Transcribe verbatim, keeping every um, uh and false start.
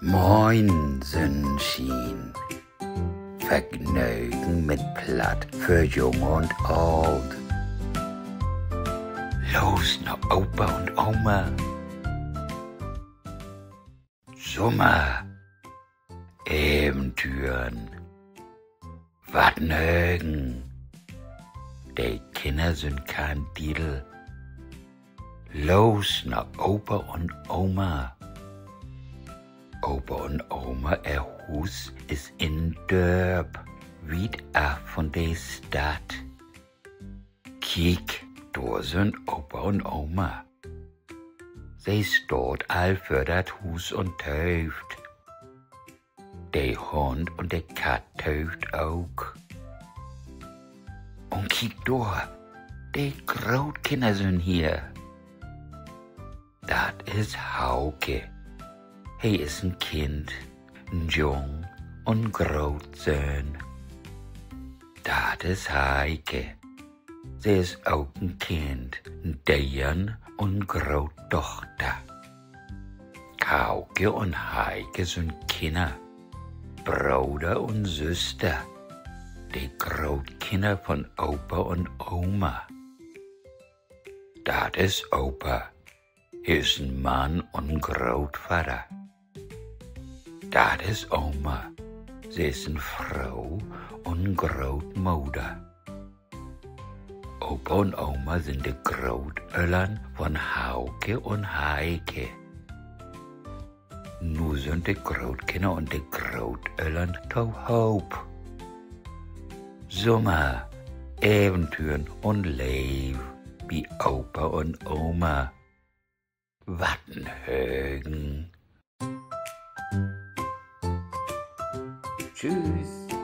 Moin, Sünnschien! Vergnögen mit Platt för Jung un Oolt. Los na Opa un Oma. Summer. Eventüren. Wat Nögen. De Kinner sünd kandidel. Los na Opa un Oma. Opa un Oma ehr Huus is in Dörp, wiet af vun de Stadt. Kiek, dor sünd Opa un Oma. Se staht al vör dat Huus un töövt. De Hund un de Katt töövt ok. Un kiek dor, de Grootkinner sünd hier. Dat is Hauke. He is en Kind, en Jung un Grootsöhn. Dat is Heike. Se is ok en Kind, en Deern un Grootdochter. Hauke un Heike sünd Kinner, Broder un Süster, de Grootkinner vun Opa un Oma. Dat is Opa. He is en Mann un Grootvadder. Dat is Oma. Se is en Fro un Grootmoder. Opa un Oma sünd de Grootöllern vun Hauke un Heike. Nu sünd de Grootkinner un de Grootöllern tohoop. Summer, Eventüren un Leev bi Opa un Oma. Wat en Högen. Tschüss.